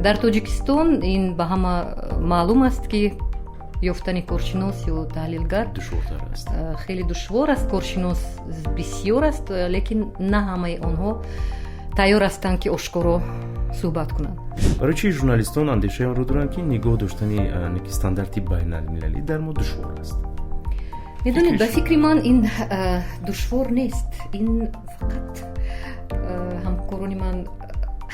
Дар Тоҷикистон ин ба ҳама маълум аст, ки ёфтани коршинос ё таҳлилгар душвортар аст. Хеле душвор аст. Коршинос бисёр аст, лекин на ҳамаи онҳо тайёр ҳастанд, ки ошкоро суҳбат кунанд. Барои чи журналистон андешаи онро доранд, ки нигоҳ доштани стандарти байналмилалӣ дар мо душвор аст? Медонед, ба фикри ман, ин душвор нест. Ин фақат ҳамкорони ман,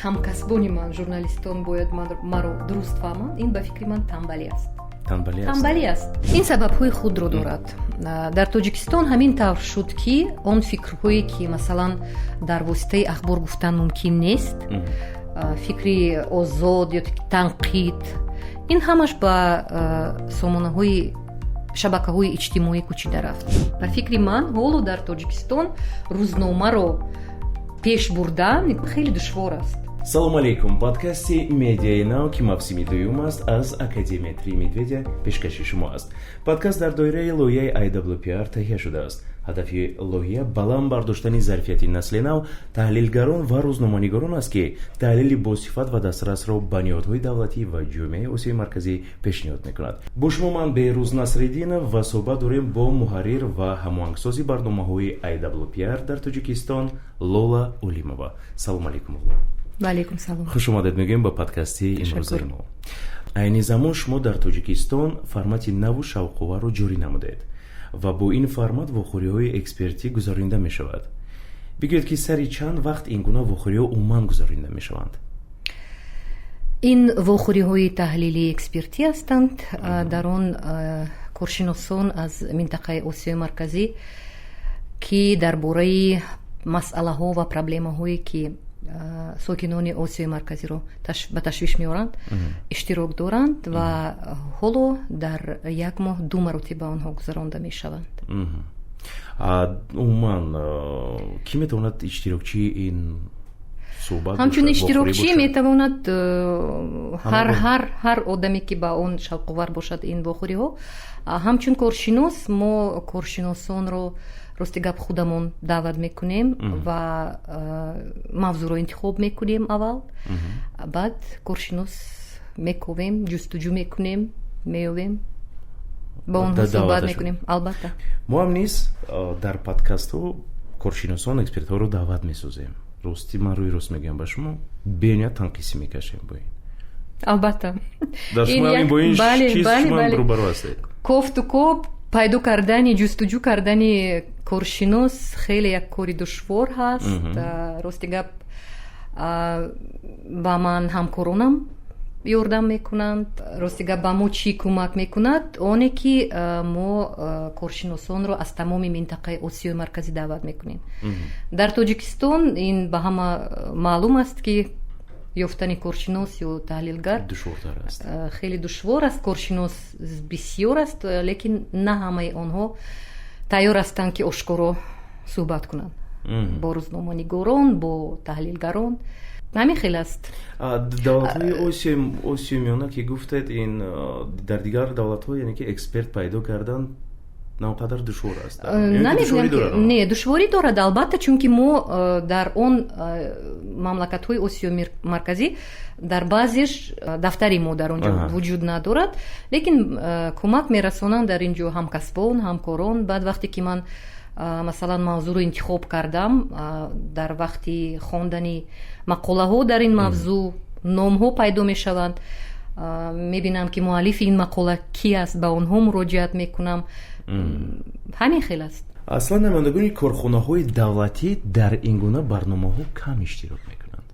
ҳамкасбони ман, журналистон бояд маро дуруст фаҳманд. Ин, ба фикри ман, тамбалӣ аст. Тамбалӣ аст. Ин сабабҳои худро дорад. Дар Тоҷикистон ҳамин тавр шуд, ки он фикрҳое, ки, масалан, дар воситаи ахбор гуфтан мумкин нест, фикри озод ё танқид, ин ҳамаш ба сомонаҳои шабакаҳои иҷтимоӣ кӯчида рафт. Ба фикри ман, ҳоло дар Тоҷикистон рӯзномаро пеш бурдан хеле душвор аст. Салому алейкум! Подкасти «Медиаи нав», ки мавсими дуюм аст, аз Академия «Три медведя» пешкаши шумо аст. Подкаст дар доираи лоиҳаи IWPR таҳия шудааст. Ҳадафи лоиҳа баланд бардоштани зарфияти насли нав, таҳлилгарон ва рӯзноманигорон аст, ки таҳлили босифат ва дастрасро ба ниҳодҳои давлатӣ ва ҷомеаи Осиёи Марказӣ пешниҳод мекунад. Бо шумо ман, Беҳрӯз Насриддинов, ва суҳбат дорем бо муҳаррир ва ҳамоҳангсози барномаҳои IWPR дар Тоҷикистон Лола Олимова. Салому алейкум, Лола! Ваалейкум салом. Хуш омадед мегӯем ба подкасти имрӯзаи мо. Айни замон шумо дар Тоҷикистон формати наву шавқоварро ҷорӣ намудед ва бо ин формат вохӯриҳои экспертӣ гузаронида мешавад. Бигӯед, ки сари чанд вақт ин гуна вохӯриҳо умуман гузаронида мешаванд? Ин вохӯриҳои таҳлилии экспертӣ ҳастанд. Дар он коршиносон аз минтақаи Осиёи Марказӣ, ки дар бораи масъалаҳо ва проблемаҳое, ки сокинони Осиёи Марказиро ба ташвиш меоранд, иштирок доранд ва ҳоло дар як моҳ ду маротиба онҳо гузаронда мешаванд. Умуман, кӣ метавонад иштирокчии ин суҳбат? Ҳамчун иштирокчӣ метавонад ҳар одаме, ки ба он шавқовар бошад ин вохӯриҳо. Ҳамчун коршинос, мо коршиносонро, рости гап, худамон даъват мекунем ва мавзӯъро интихоб мекунем аввал, баъд коршинос мековем, ҷустуҷӯ мекунем, меёвем, ба онҳо суҳбат мекунем, албатта. Мо ҳам низ дар подкастҳо коршиносон, экспертҳоро даъват месозем. Рости, ман рӯи рост мегӯям ба шумо, бениҳоят танқисӣ мекашем бо ин. Албатта. Дар шумо бо ин чиз шумо рӯбарӯ ҳастед? Кофту коб, пайдо кардани, ҷустуҷӯ кардани коршинос хеле як кори душвор ҳаст. Рости гап, ба ман ҳамкоронам ёрдам мекунанд. Рости гап, ба мо чӣ кӯмак мекунад? Оне ки мо коршиносонро аз тамоми минтақаи Осиёи Марказӣ даъват мекунем. Дар тоҷикистон ин ба ҳама маълум аст, ки ёфтани коршинос ё таҳлилгар душвортар аст. Хеле душвор аст. Коршинос бисёр аст, лекин на ҳамаи онҳо тайёр ҳастанд, ки ошкоро суҳбат кунанд бо рӯзноманигорон, бо таҳлилгарон. Ҳамин хел аст. Давлатҳои Осиёи Миёна, ки гуфтед, ин дар дигар давлатҳо, яъне ки эксперт пайдо кардан на он қадар душвор аст? Намегӯям, не, душворӣ дорад, албатта, чунки мо дар он мамлакатҳои Осиёи Марказӣ дар баъзеш дафтари мо дар он ҷо вуҷуд надорад, лекин кӯмак мерасонанд дар ин ҷо ҳамкасбон, ҳамкорон. Баъд вақте ки ман, масалан, мавзӯъро интихоб кардам, дар вақти хондани мақолаҳо дар ин мавзӯъ номҳо пайдо мешаванд. Мебинам, ки муаллифи ин мақола кӣ аст, ба онҳо муроҷиат мекунам. Ҳамин хел аст. Аслан намояндагони корхонаҳои давлатӣ дар ин гуна барномаҳо кам иштирок мекунанд.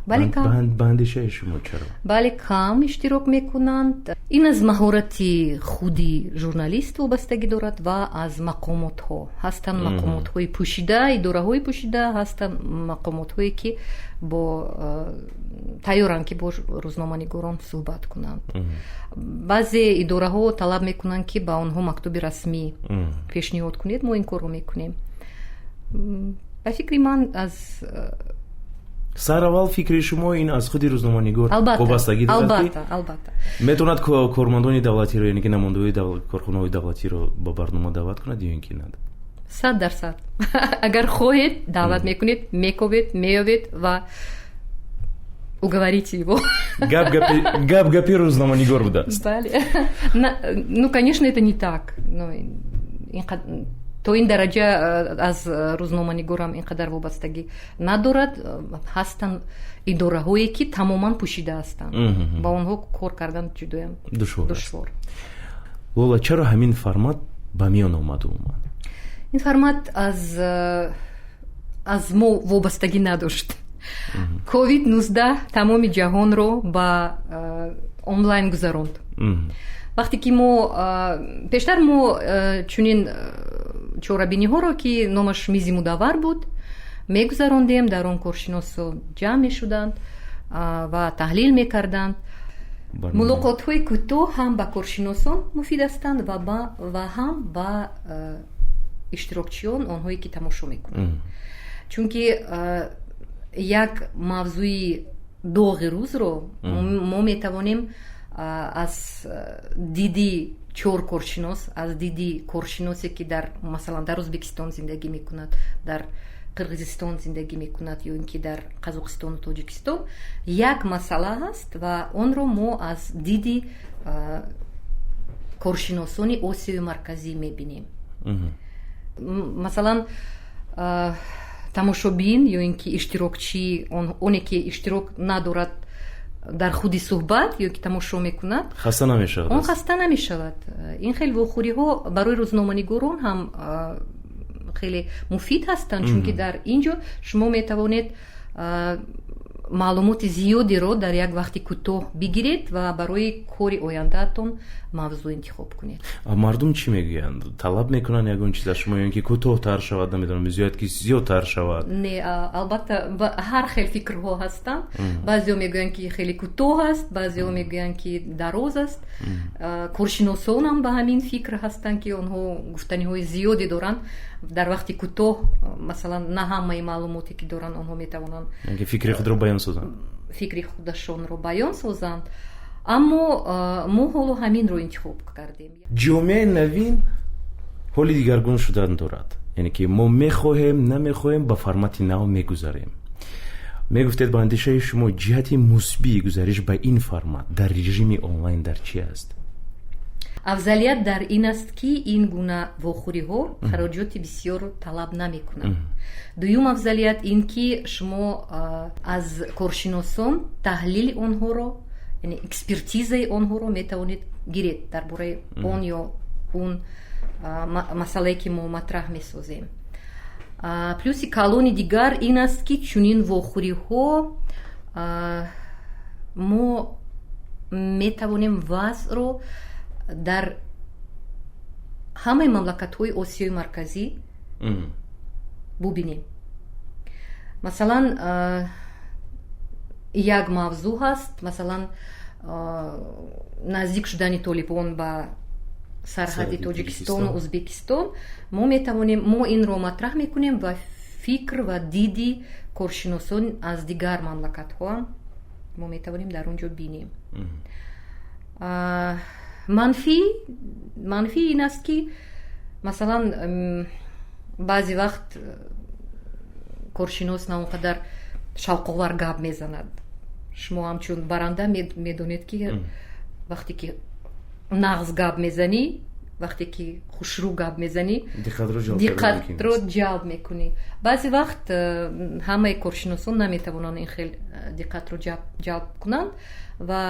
Бале, кам. Ба андешаи шумо, чаро? Бале, кам иштирок мекунанд. Ин аз маҳорати худи журналист вобастагӣ дорад ва аз мақомотҳо. Ҳастанд мақомотҳои пӯшида, идораҳои пӯшида, ҳастанд мақомотҳое, ки бо тайёранд, ки бо рӯзноманигорон суҳбат кунанд. Баъзе идораҳо талаб мекунанд, ки ба онҳо мактуби расмӣ пешниҳод кунед. Мо ин корро мекунем. Ба фикри ман, аз Сараввал, фикри шумо, ин аз худи рӯзноманигор вобастагӣ дорад, ки Албатта. метавонад кормандони давлатиро, яъне ки намояндаҳои корхонаҳои давлатиро ба барнома даъват кунад ё ин ки на? 100%. Агар хоҳед, даъват мекунед, мековед, меёвед ва Уговорите его. Гап гапи рӯзноманигор будааст. Бале, ну, конечно, это не так. То ин дараҷа аз рӯзноманигорам ин қадар вобастагӣ надорад. Ҳастанд идораҳое, ки тамоман пӯшида ҳастанд, ба онҳо кор кардан ҷудоям душвор. Лола, чаро ҳамин формат ба миён омад умуман? Ин формат аз мо вобастагӣ надошт. Ковид-19 тамоми ҷаҳонро ба онлайн гузаронд. Вақте ки мо пештар мо чунин чорабиниҳоро, ки номаш «Мизи мудаввар» буд, мегузарондем, дар он коршиносо ҷамъ мешуданд ва таҳлил мекарданд. Мулоқотҳои кӯтоҳ ҳам ба коршиносон муфид ҳастанд ва ҳам ба иштирокчиён, онҳое ки тамошо мекунанд, чунки як мавзӯи доғи рӯзро мо метавонем аз диди чор коршинос, аз диди коршиносе, ки дар, масалан, дар Ӯзбекистон зиндагӣ мекунад, дар Қирғизистон зиндагӣ мекунад ё ин ки дар Қазоқистону Тоҷикистон, як масъала ҳаст ва онро мо аз диди коршиносони Осиёи Марказӣ мебинем. Масалан, тамошобин ё ин ки иштирокчӣ, оне ки иштирок надорад дар худи суҳбат ё ки тамошо мекунад, хаста намешавад. Он хаста намешавад. Ин хел вохӯриҳо барои рӯзноманигорон ҳам хеле муфид ҳастанд, чунки дар ин ҷо шумо метавонед маълумоти зиёдеро дар як вақти кӯтоҳ бигиред ва барои кори ояндаатон мавзӯъ интихоб кунед. Мардум чӣ мегӯянд? Талаб мекунанд ягон чиз аз шумо ё ин ки кӯтоҳтар шавад, намедонам, зиёд ки зиёдтар шавад? Не, албатта, ҳар хел фикрҳо ҳастанд. Баъзеҳо мегӯянд, ки хеле кӯтоҳ аст, баъзеҳо мегӯянд, ки дароз аст. Коршиносонам ба ҳамин фикр ҳастанд, ки онҳо гуфтаниҳои зиёде доранд, дар вақти кӯтоҳ, масалан, на ҳамаи маълумоте, ки доранд, онҳо метавонанд фикри худро баён созанд. Фикри худашонро баён созанд. Аммо мо ҳоло ҳаминро интихоб кардем. Ҷомеаи навин ҳоли дигаргун шудан дорад, яъне ки мо мехоҳем, намехоҳем, ба формати нав мегузарем. Мегуфтед, ба андешаи шумо, ҷиҳати мусбии гузариш ба ин формат дар режими онлайн дар чи аст? Афзалият дар ин аст, ки ин гуна вохӯриҳо хароҷоти бисёр талаб намекунанд. Дуюм афзалият ин ки шумо аз коршиносон таҳлили онҳоро, яъне экспертизаи онҳоро метавонед гиред дар бораи он ё он масъалае, ки мо матраҳ месозем. Плюси калони дигар ин аст, ки чунин вохӯриҳо мо метавонем вазъро дар ҳамаи мамлакатҳои Осиёи Марказӣ бубинем. Масалан, як мавзӯъ ҳаст, масалан, наздик шудани толибон ба сарҳади Тоҷикистону Ӯзбекистон. Мо метавонем, мо инро матраҳ мекунем ва фикр ва диди коршиносон аз дигар мамлакатҳоам мо метавонем дар он ҷо бинем. Манфӣ ин аст, ки, масалан, баъзе вақт коршинос на он қадар шавқовар гап мезанад. Шумо ҳамчун баранда медонед, ки вақте ки нағз гап мезанӣ, вақте ки хушрӯ гап мезанӣ, диққатро ҷалб мекунӣ. Баъзе вақт ҳамаи коршиносон наметавонанд ин хел диққатро ҷалб кунанд ва,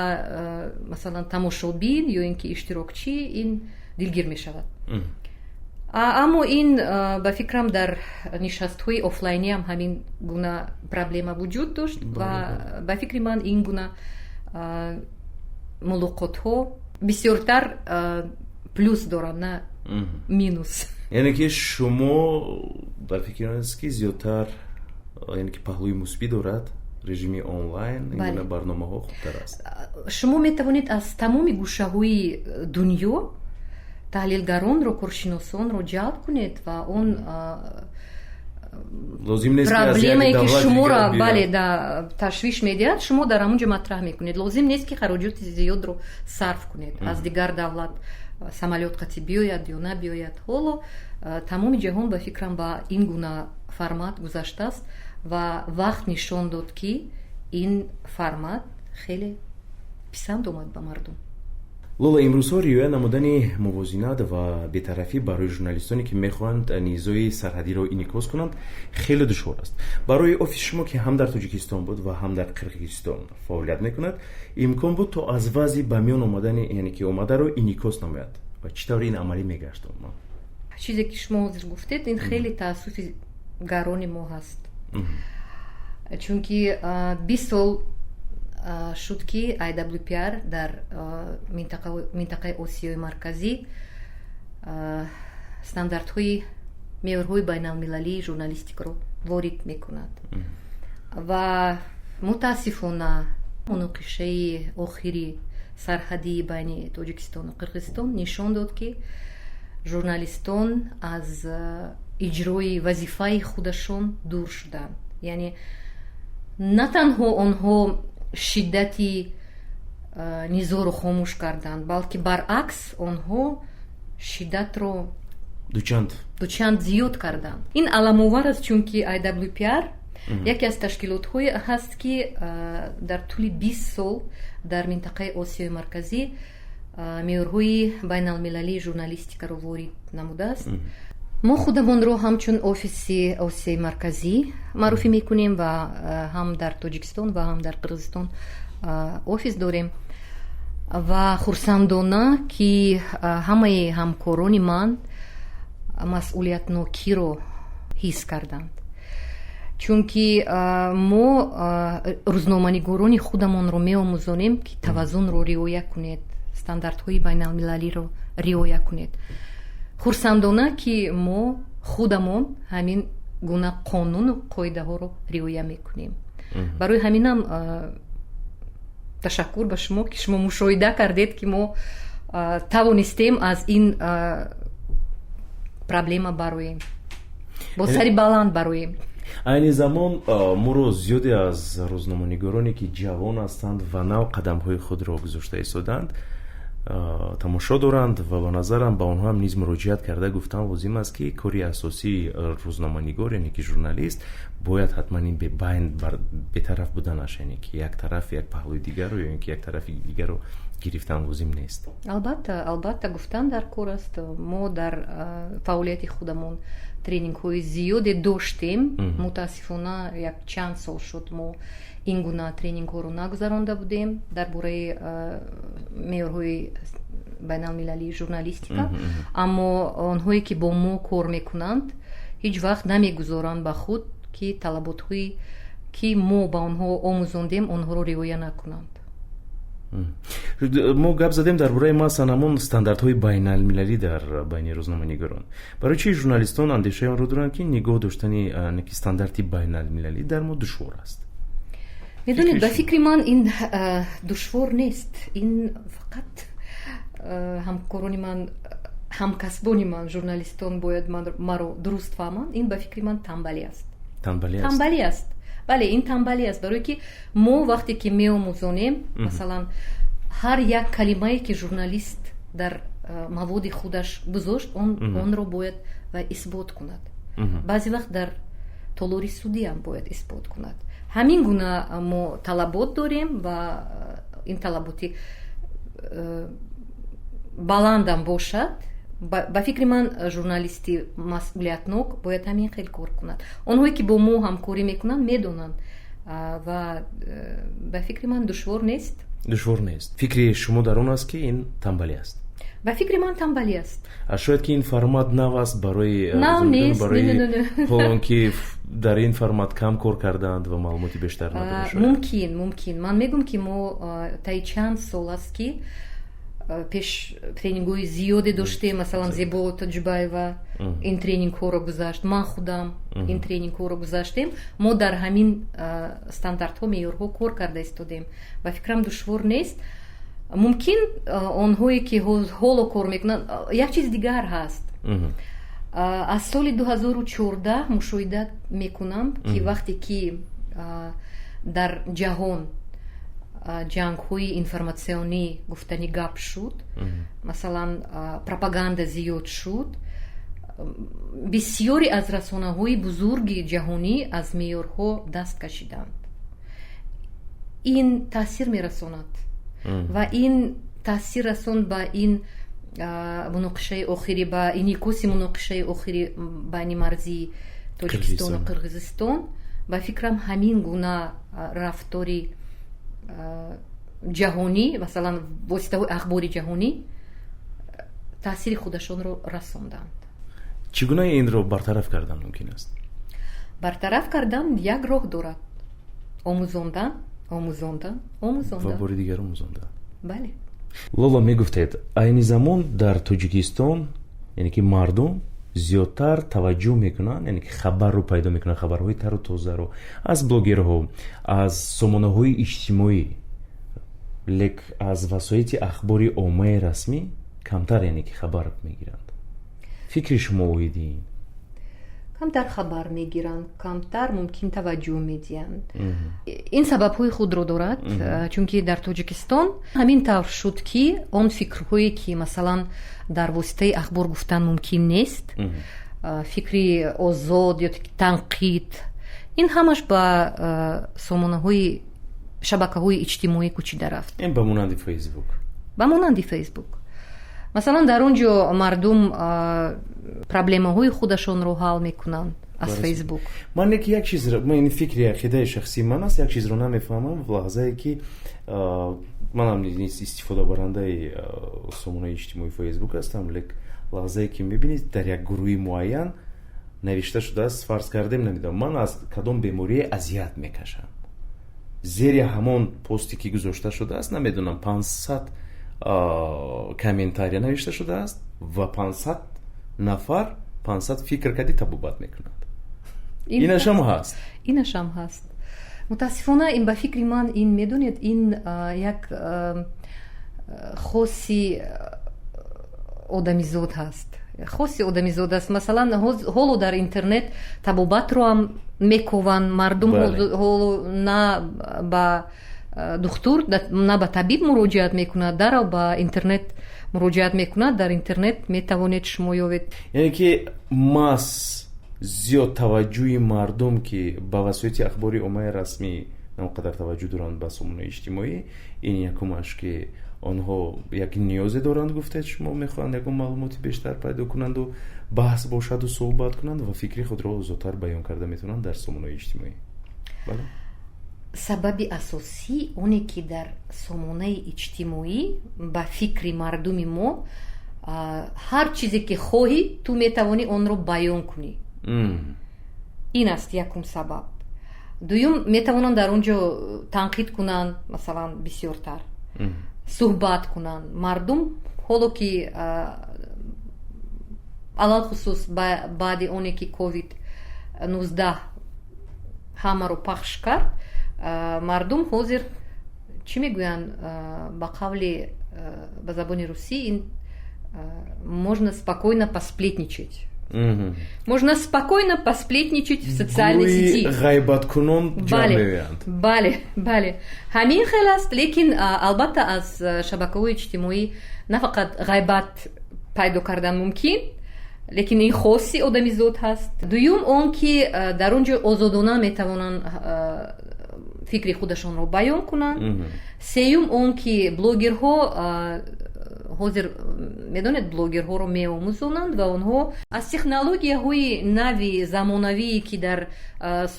масалан, тамошобин ё ин ки иштирокчӣ ин дилгир мешавад. Аммо ин, ба фикрам, дар нишастҳои офлайниам ҳамин гуна проблема вуҷуд дошт ва ба фикри ман, ин гуна мулоқотҳо бисёртар плюс доранд, на минус. Яъне ки шумо дар фикр аст, ки зиёдтар, яъне ки паҳлӯи мусбӣ дорад режими онлайн, ин гуна барномаҳо хубтар аст. Шумо метавонед аз тамоми гӯшаҳои дунё таҳлилгаронро, коршиносонро ҷалб кунед ва он лозим нест проблемае, ки шуморо, бале, да, ташвиш медиҳад, шумо дар ҳамон ҷо матраҳ мекунед. Лозим нест, ки хароҷоти зиёдро сарф кунед, аз дигар давлат самолёт қатӣ биёяд ё набиёяд. Ҳоло тамоми ҷаҳон, ба фикрам, ба ин гуна формат гузаштааст ва вақт нишон дод, ки Ин формат хеле писанд омад ба мардум. Лола, имрӯзҳо риоя намудани мувозинат ва бетарафӣ барои журналистоне, ки мехоҳанд низои сарҳадиро инъикос кунанд, хеле душвор аст. Барои офиси шумо, ки ҳам дар Тоҷикистон буд ва ҳам дар Қирғизистон фаъолият мекунад, имкон буд, то аз вазъи ба миён омадани, яъне ки омадаро инъикос намояд ва чӣ тавр ин амалӣ мегашт умуман? Чизе ки шумо ҳозир гуфтед, ин хеле таассуфи гарони мо ҳаст, чунки 20 сол шуд, ки IWPR дар минтақаи Осиёи Марказӣ стандартҳои, меъёрҳои байналмилалии журналистикаро ворид мекунад ва мутаассифона муноқишаи охири сарҳадии байни Тоҷикистону Қирғизистон нишон дод, ки журналистон аз иҷрои вазифаи худашон дур шуданд. Яъне на танҳо онҳо шиддати низоро хомӯш карданд, балки баръакс, онҳо шиддатро дучанд дучанд зиёд карданд. Ин аламовар аст, чунки IWPR яке аз ташкилотҳое ҳаст, ки дар тӯли 20 сол дар минтақаи Осиёи Марказӣ меъёрҳои байналмилалии журналистикаро ворид намудааст. Мо худамонро ҳамчун офиси Осиёи Марказӣ маъруфӣ мекунем ва ҳам дар Тоҷикистон ва ҳам дар Қирғизистон офис дорем ва хурсандона, ки ҳамаи ҳамкорони ман масъулиятнокиро ҳис карданд, чунки мо рӯзноманигорони худамонро меомӯзонем, ки таваззунро риоя кунед, стандартҳои байналмилалиро риоя кунед. Хурсандона, ки мо худамон ҳамин гуна қонуну қоидаҳоро риоя мекунем. Барои ҳаминам ташаккур ба шумо, ки шумо мушоҳида кардед, ки мо тавонистем аз ин проблема бароем, бо сари баланд бароем. Айни замон моро зиёде аз рӯзноманигороне, ки ҷавон ҳастанд ва нав қадамҳои худро гузошта истодаанд, тамошо доранд ва ба назарам, ба онҳоам низ муроҷиат карда гуфтан лозим аст, ки кори асосии рӯзноманигор, яъне ки журналист, бояд ҳатман ин бетараф буданаш, яъне ки як тараф, як паҳлӯи дигарро ё ин ки як тарафи дигарро гирифтан лозим нест. Албатта, албатта, гуфтан дар кор аст. Мо дар фаъолияти худамон тренингҳои зиёде доштем. Мутаассифона, як чанд сол шуд, мо ин гуна тренингҳоро нагузаронда будем дар бораи меъёрҳои байналмилалии журналистика, аммо онҳое ки бо мо кор мекунанд, ҳеҷ вақт намегузоранд ба худ, ки талаботҳое ки мо ба онҳо омӯзондем, онҳоро риоя накунанд. Мо гап задем дар бораи, масалан, ҳамон стандартҳои байналмилалӣ дар байни рӯзноманигорон. Барои чи журналистон андешаи онро доранд, ки нигоҳ доштани ки стандарти байналмилалӣ дар мо душвор аст? Медонед, ба фикри ман, ин душвор нест. Ин фақат ҳамкорони ман, ҳамкасбони ман, журналистон бояд маро дуруст фаҳманд. Ин ба фикри ман тамбалӣ аст. Танбалӣ аст? Тамбалӣ аст, бале, ин тамбалӣ аст, барое ки мо вақте ки меомӯзонем, масалан, ҳар як калимае ки журналист дар маводи худаш гузошт, онро бояд ва исбот кунад. Баъзе вақт дар толори судиам бояд исбот кунад. Ҳамин гуна мо талабот дорем ва ин талаботи баландам бошад, ба фикри ман, журналисти масъулиятнок бояд ҳамин хел кор кунад. Онҳое ки бо мо ҳамкорӣ мекунанд, медонанд ва ба фикри ман, душвор нест. Душвор нест. Фикри шумо дар он аст, ки ин тамбалӣ аст? Ба фикри ман, тамбалӣ аст. Шояд ки ин формат нав аст барои Нав нест. барои он ки дар ин формат кам кор кардаанд ва маълумоти бештар надоранд. Мумкин. Ман мегӯм, ки мо таи чанд сол аст, ки пеш тренингҳои зиёде доштем. Масалан, Зебо Тоҷибаева ин тренингҳоро гузашт, ман худам ин тренингҳоро гузаштем. Мо дар ҳамин стандартҳо, меъёрҳо кор карда истодем. Ба фикрам, душвор нест. Мумкин, онҳое ки ҳоло кор мекунанд. Як чиз дигар ҳаст: аз соли 2014 мушоҳида мекунам, ки вақте ки дар ҷаҳон ҷангҳои информатсионӣ гуфтани гап шуд, масалан, пропаганда зиёд шуд, бисёре аз расонаҳои бузурги ҷаҳонӣ аз меъёрҳо даст кашиданд. Ин таъсир мерасонад ва ин таъсир расонд ба ин муноқишаи охирӣ, ба инъикоси муноқишаи охири байни марзии Тоҷикистону Қирғизистон. Ба фикрам, ҳамин гуна рафтори ҷаҳонӣ, масалан, воситаҳои ахбори ҷаҳонӣ таъсири худашонро расонданд. Чӣ гуна инро бартараф кардан мумкин аст? Бартараф кардан як роҳ дорад: омӯзондан, омӯзондан, омӯзондан ва бори дигар омӯзондан. Бале. Лола, мегуфтед, айни замон дар Тоҷикистон, яъне ки мардум зиёдтар таваҷҷӯҳ мекунанд, яъне ки хабарро пайдо мекунанд, хабарҳои тару тозаро аз блогерҳо, аз сомонаҳои иҷтимоӣ, лек аз васоити ахбори оммаи расмӣ камтар, яъне ки хабар мегиранд. Фикри шумо оиди ин? Камтар хабар мегиранд, камтар мумкин таваҷҷӯҳ медиҳанд. Ин сабабҳои худро дорад, чунки дар Тоҷикистон ҳамин тавр шуд, ки он фикрҳое, ки, масалан, дар воситаи ахбор гуфтан мумкин нест, фикри озод ё танқид, ин ҳамаш ба сомонаҳои шабакаҳои иҷтимоӣ кӯчида рафт. Ин ба монанди Фейсбук. Ба монанди Фейсбук. Масалан, дар он ҷо мардум проблемаҳои худашонро ҳал мекунанд аз Фейсбук. Ман не ки як чиз, ин фикри ақидаи шахсии ман аст, як чизро намефаҳмам. Лаҳзае ки манам истифодабарандаи сомонаи иҷтимоии Фейсбук ҳастам, лек лаҳзае ки мебинед, дар як гурӯҳи муайян навишта шудааст, фарз кардем, намедонам, ман аз кадом беморие азият мекашам, зери ҳамон посте ки гузошта шудааст, намедонам, 500 комментария навишта шудааст ва 500 нафар 500 фикр карди табобат мекунанд. Инашам ҳаст. Инашам ҳаст, мутаассифона. Ин, ба фикри ман, ин, медонед, ин як хоси одамизод ҳаст, хоси одамизод аст. Масалан, ҳоло дар интернет табобатро ҳам мекованд мардум, ҳоло на ба духтур, на ба табиб муроҷиат мекунад, дарав ба интернет муроҷиат мекунад. Дар интернет метавонед шумо ёвед. Яъне ки мас зиёд таваҷҷӯҳи мардум, ки ба васоити ахбори оммаи расмӣ он қадар таваҷҷӯҳ доранд, ба сомонаи иҷтимоӣ, ин якумаш, ки онҳо як ниёзе доранд, гуфтед шумо, мехоҳанд ягон маълумоти бештар пайдо кунанду баҳс бошаду суҳбат кунанд ва фикри худро озодтар баён карда метавонанд дар сомонаи иҷтимоӣ, бале. Сабаби асосӣ оне, ки дар сомонаи иҷтимоӣ, ба фикри мардуми мо, ҳар чизе ки хоҳӣ, ту метавонӣ онро баён кунӣ. Ин аст якум сабаб. Дуюм, метавонанд дар он ҷо танқид кунанд, масалан, бисёртар суҳбат кунанд мардум. Ҳоло ки, алалхусус баъди оне ки ковид 19 ҳамаро пахш кард, мардум ҳозир, чӣ мегӯянд, ба қавли ба забони русӣ, ин можно спокойно посплетничать. Можно спокойно посплетничать в социальной сети. Ғайбаткунон ҷамъ меоянд. Бале, ҳамин хел аст. Лекин албатта, аз шабакаҳои иҷтимоӣ на фақат ғайбат пайдо кардан мумкин, лекин ин хоси одамизод ҳаст. Дуюм, он ки дар он ҷо озодона метавонанд фикри худашонро баён кунанд. Сеюм, он ки блогерҳо ҳозир, медонед, блогерҳоро меомӯзонанд ва онҳо аз технологияҳои нави замонавие, ки дар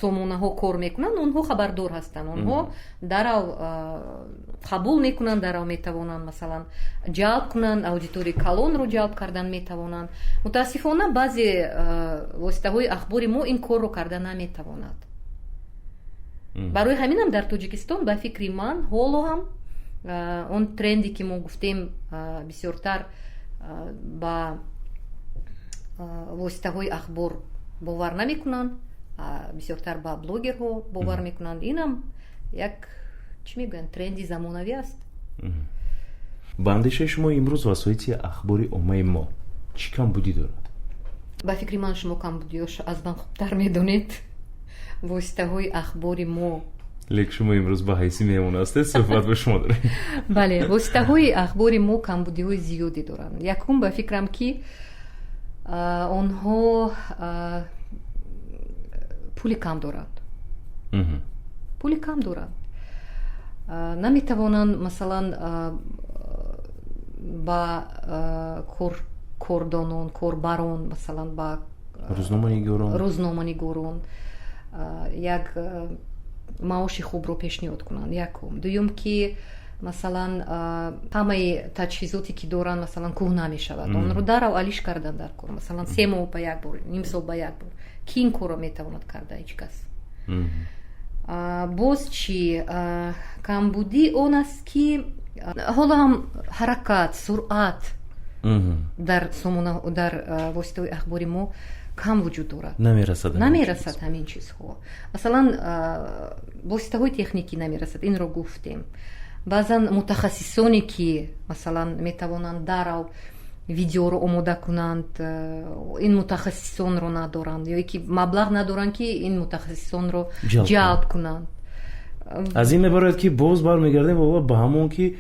сомонаҳо кор мекунанд, онҳо хабардор ҳастанд. Онҳо дарав қабул мекунанд, дарав метавонанд, масалан, ҷалб кунанд, аудиторияи калонро ҷалб кардан метавонанд. Мутаассифона, баъзе воситаҳои ахбори мо ин корро карда наметавонад. Барои ҳаминам дар Тоҷикистон, ба фикри ман, ҳоло ҳам он тренде, ки мо гуфтем, бисёртар ба воситаҳои ахбор бовар намекунанд, бисёртар ба блогерҳо бовар мекунанд. Инам як, чӣ мегӯянд, тренди замонавӣ аст. Ба андешаи шумо, имрӯз васоити ахбори оммаи мо чӣ камбудӣ дорад? Ба фикри ман, шумо камбудиёш аз ман хубтар медонед. Воситаҳои ахбори мо Лек шумо имрӯз ба ҳайси меҳмон ҳастед, суҳбат ба шумо дорем. Бале, воситаҳои ахбори мо камбудиҳои зиёде доранд. Якум, ба фикрам, ки онҳо пули кам доранд, пули кам доранд. Наметавонанд, масалан, ба кордонон, корбарон, масалан, ба рӯзноманигорон як маоши хубро пешниҳод кунанд, якум. Дуюм, ки масалан, ҳамаи таҷҳизоте, ки доранд, масалан, кӯҳна мешавад, онро дарав алиш кардан дар кор, масалан, 3 моҳ ба як бор, нимсол ба як бор. Ки ин корро метавонад карда? Ҳеҷ кас. Боз чӣ? Камбудӣ он аст, ки ҳоло ҳам ҳаракат, суръат дар сомона, дар воситаҳои ахбори мо кам вуҷуд дорад. Намерасад. Намерасад ҳамин чизҳо. Масалан, воситаҳои техникӣ намерасад, инро гуфтем. Баъзан мутахассисоне, ки, масалан, метавонанд дарав видеоро омода кунанд, ин мутахассисонро надоранд ё ки маблағ надоранд, ки ин мутахассисонро ҷалб кунанд. Аз ин мебарояд, ки боз бармегардем ба ҳамон, ки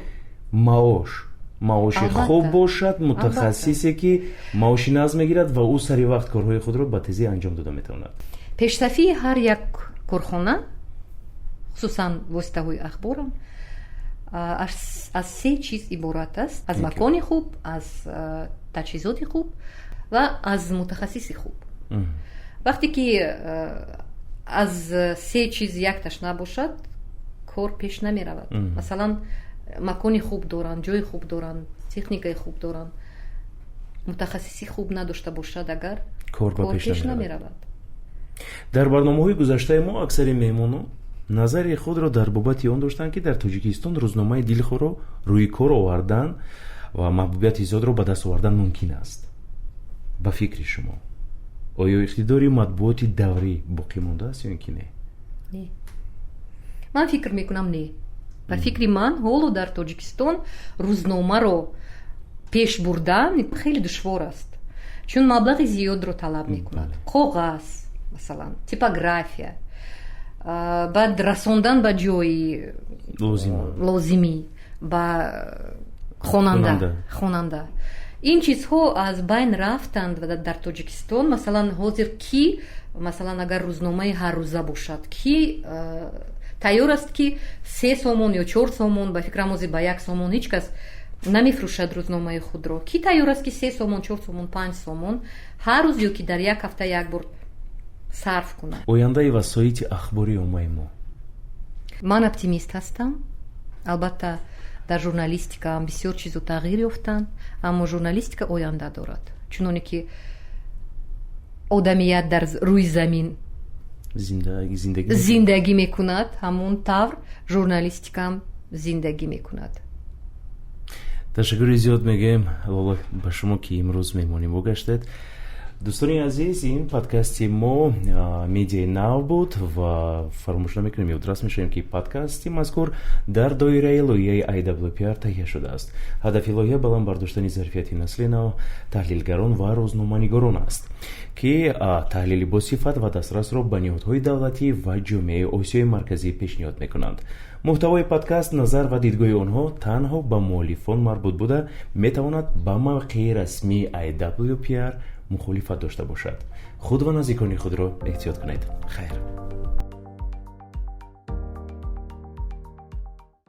маоши хуб бошад, мутахассисе, ки маоши нағз мегирад ва ӯ сари вақт корҳои худро ба тезӣ анҷом дода метавонад. Пешсафии ҳар як корхона, хусусан воситаҳои ахборам, аз се чиз иборат аст: аз макони хуб, аз таҷҳизоти хуб ва аз мутахассиси хуб. Вақте ки аз се чиз якташ набошад, кор пеш намеравад. Масалан, макони хуб доранд, ҷои хуб доранд, техникаи хуб доранд, мутахассиси хуб надошта бошад агар, кор пеш намеравад. Дар барномаҳои гузаштаи мо аксари меҳмонон назари худро дар бобати он доштанд, ки дар Тоҷикистон рӯзномаи дилхоҳро рӯи кор овардан ва маҳбубияти зиёдро ба даст овардан мумкин аст. Ба фикри шумо, оё иқтидори матбуоти даврӣ боқӣ мондааст ё ин ки не? Не, ман фикр мекунам, не. Ба фикри ман, ҳоло дар Тоҷикистон рӯзномаро пеш бурдан хеле душвор аст, чун маблағи зиёдро талаб мекунад: коғаз, масалан, типография, баъд расондан ба ҷои лозимӣ, ба хонанда. Ин чизҳо аз байн рафтанд дар Тоҷикистон. Масалан, ҳозир ки, масалан, агар рӯзномаи ҳаррӯза бошад, ки тайёр аст, ки 3 сомон ё 4 сомон? Ба фикрам, ҳозир ба 1 сомон ҳеҷ кас намефурӯшад рӯзномаи худро. Кӣ тайёр аст, ки 3 сомон, 4 сомон, 5 сомон ҳар рӯз ё ки дар як ҳафта як бор сарф кунад? Ояндаи васоити ахбори оммаи мо? Ман оптимист ҳастам. Албатта, дар журналистика бисёр чизо тағйир ёфтанд, аммо журналистика оянда дорад. Чуноне ки одамият дар рӯи замин зиндагӣ мекунад, ҳамон тавр журналистикам зиндагӣ мекунад. Ташаккури зиёд мегӯем, Лола, ба шумо, ки имрӯз меҳмони мо гаштед. Дӯстони азиз, ин подкасти мо Медиаи нав буд ва фаромӯш намекунем, ёдрас мешавем, ки подкасти мазкур дар доираи лоиҳаи IWPR таҳия шудааст. Ҳадафи лоиҳа баланд бардоштани зарфияти насли нав, таҳлилгарон ва рӯзноманигорон аст, ки таҳлили босифат ва дастрасро ба ниҳодҳои давлатӣ ва ҷомеаи Осиёи Марказӣ пешниҳод мекунанд. Муҳтавои подкаст, назар ва дидгоҳи онҳо танҳо ба муаллифон марбут буда, метавонад ба мавқеи расмии IWPR мухолифат дошта бошад. Худ ва наздикони худро эҳтиёт кунед. Хайр.